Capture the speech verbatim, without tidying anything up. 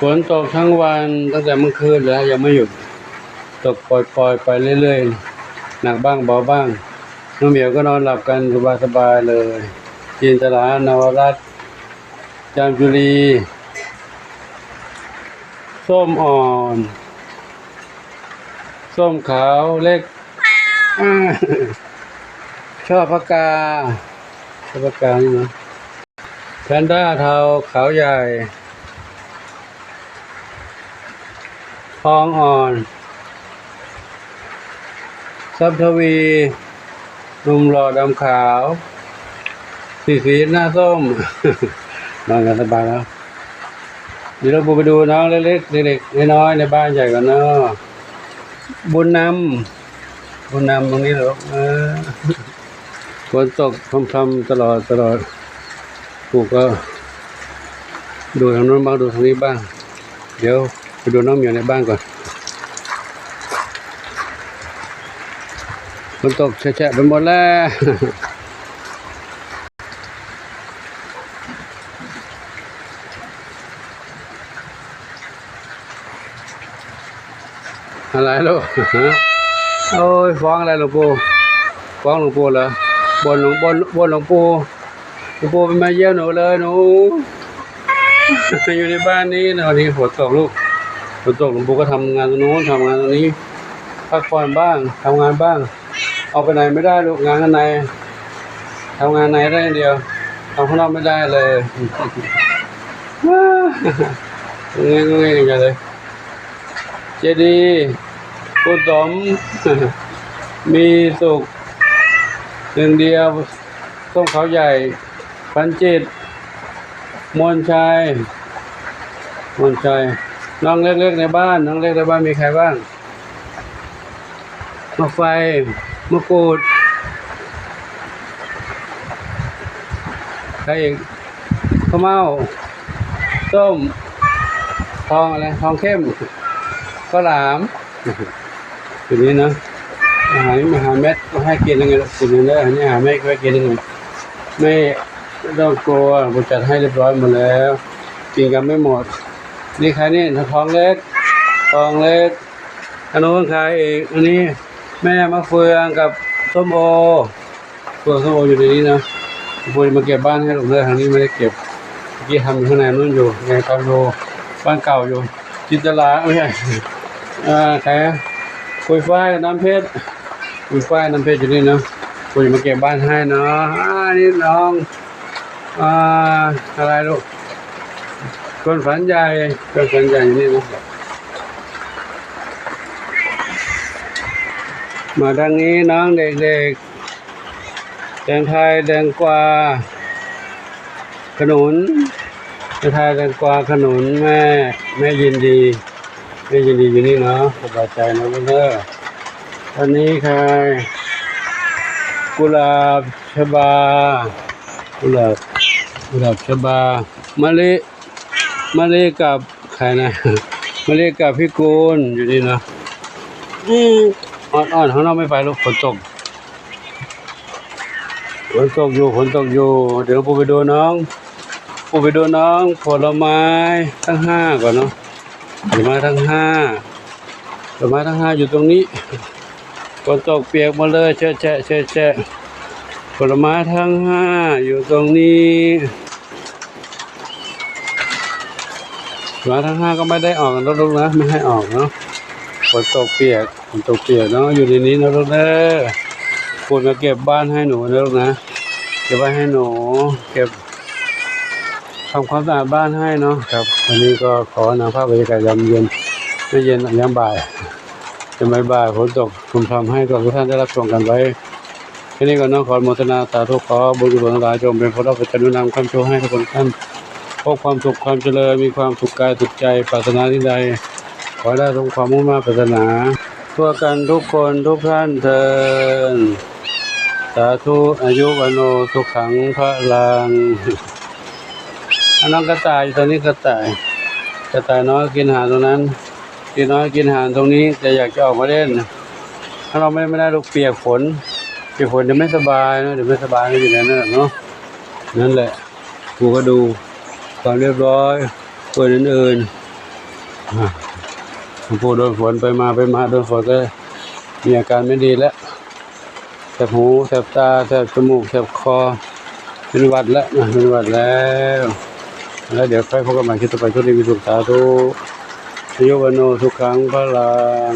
ฝนตกทั้งวันตั้งแต่เมื่อคืนแล้วยังไม่หยุด ตกปล่อยๆไปเรื่อยๆ หนักบ้างเบาบ้าง น้องเหมียวก็นอนหลับกันสบายๆเลย จินตลา นวรัตน์ จามจุลี ส้มอ่อน ส้มขาวเล็ก อ่า ช่อพะกา ช่อพะกานี่นะ แพนด้าเทาขาวใหญ่ ทองอ่อน ทรัพย์ทวี หนุ่มหล่อดำขาว สีสีหน้าส้ม นอนกันสบายแล้ว เดี๋ยวเราไปดูน้องเล็กๆ เด็กๆ น้อยๆ ในบ้านใหญ่กันเนาะ บุญนำ บุญนำตรงนี้เหรอ เออ ฝนตกพรำๆ ตลอดๆ ปู่ก็ดูทางโน้นบ้าง ดูทางนี้บ้าง เดี๋ยวไปดูน้องเหมียวในบ้านก่อน ฝนตกแฉะๆ ไปหมดแล้ว อะไรลูก ฮะ โอ้ย ฟ้องอะไรหลวงปู่ ฟ้องหลวงปู่เหรอ บ่นหลวง บ่น บ่นหลวงปู่ หลวงปู่ไม่มาเยี่ยมหนูเลย หนู อยู่ในบ้านนี้นะ วันนี้ฝนตกลูก ฝนตก หลวงปู่ก็ทำงานตรงนู้น ทำงานตรงนี้ พักผ่อนบ้าง ทำงานบ้าง ออกไปไหนไม่ได้ลูก งานข้างใน ทำงานในได้อย่างเดียว ทำข้างนอกไม่ได้เลย งงๆ กันเลย เจดีย์ ปู่สม มีสุข หนึ่งเดียว ส้มขาวใหญ่ พันจิต มนชัย มนชัย น้องเล็กๆ ในบ้าน น้องเล็กในบ้านมีใครบ้าง หมากไฟ มะกรูด ใครอีก ข้าวเม่า ส้ม ทองอะไร ทองเข้ม ข้าวหลาม อยู่นี่นะ อาหาร อาหารเม็ดก็ให้กินยังไงลูก กินยังไง อันนี้อาหารเม็ดก็ให้กินยังไง ไม่ ไม่ต้องกลัว ผมจัดให้เรียบร้อยหมดแล้ว กินกันไม่หมด นี่ใครนี่ ทองเล็ก ทองเล็ก อันนู้นใครอีก อันนี้ แม่มะเฟืองกับส้มโอ เฟืองส้มโออยู่ในนี้นะ ปู่มาเก็บบ้านให้ลูกเด้อ ทางนี้ไม่ได้เก็บ เมื่อกี้ทำอยู่ข้างในนู้นอยู่ ในคอนโด บ้านเก่าอยู่ จินตลา ไม่ใช่ อ่า ใครอะ ปุยฝ้ายกับน้ำเพชร ปุยฝ้าย น้ำเพชรอยู่นี่เนาะ ปู่มาเก็บบ้านให้เนาะ อ่า นี่น้อง อ่า อะไรลูก คนฝันใหญ่ คนฝันใหญ่อยู่นี่เนาะ มาทางนี้น้องเด็กๆ แตงไทย แตงกวา ขนุน แตงไทย แตงกวา ขนุน แม่ แม่ยินดี แม่ยินดีอยู่นี่เนาะ สบายใจนะลูกเด้อ อันนี้ใคร กุหลาบชบา กุหลาบ กุหลาบชบา มะลิ มะลิกับใครนะ มะลิกับพี่กูลอยู่นี่เนาะ อืม อ่อนๆ ข้างนอกไม่ไปลูก ฝนตก ฝนตกอยู่ ฝนตกอยู่ เดี๋ยวปู่ไปดูน้อง ปู่ไปดูน้องผลไม้ทั้งห้าก่อนเนาะ ผลไม้ทั้งห้า ผลไม้ทั้งห้าอยู่ตรงนี้ ฝนตกเปียกหมดเลย เชอะแฉะ เชอะแฉะ ผลไม้ทั้งห้าอยู่ตรงนี้ ผลไม้ทั้งห้าก็ไม่ได้ออกนะลูกนะ ไม่ให้ออกเนาะ ฝนตกเปียก ฝนตกเปียกเนาะ อยู่ในนี้นะลูกเด้อ ปู่มาเก็บบ้านให้หนูนะลูกนะ เก็บไว้ให้หนู เก็บ ทำความสะอาดบ้านให้เนาะ ครับ วันนี้ก็ขอนำภาพบรรยากาศยามเย็น ไม่เย็น ยามบ่าย ยามบ่ายๆ ฝนตกพรำๆ ให้กับทุกท่านได้รับชมกันไว้ แค่นี้ก่อนเนาะ ขออนุโมทนาสาธุ ขอบุญกุศลทั้งหลายจงเป็นผลรับปัจจัยหนุนนำค้ำชูให้ทุกคนท่าน พบความสุขความเจริญ มีความสุขกายสุขใจ ปรารถนาสิ่งใด ขอให้ได้สมความมุ่งมา่ปรารถนา ทั่วกันทุกคนทุกท่านเทอญ สาธุ อายุวัณโณ สุขัง พลัง อ่ะ น้องกระต่ายอยู่ตรงนี้ กระต่าย กระต่ายน้อยกินอาหารตรงนั้น ตีน้อยกินอาหารตรงนี้ แต่อยากจะออกมาเล่น ถ้าเราไม่ ไม่ได้ลูก เปียกฝน เปียกฝนเดี๋ยวไม่สบายนะ เดี๋ยวไม่สบาย อยู่ในนั้นแหละเนาะ นั่นแหละ ปู่ก็ดูความเรียบร้อย ส่วนอื่น หลวงปู่โดนฝนไปมาไปมาโดนฝนก็มีอาการไม่ดีแล้ว แสบหูแสบตาแสบจมูกแสบคอ เป็นหวัดแล้วนะเป็นหวัดแล้ว แล้วเดี๋ยวค่อยพบกันใหม่คลิปต่อไปช่วงนี้มีสุขสาธุอายุวันโนสุขังพลัง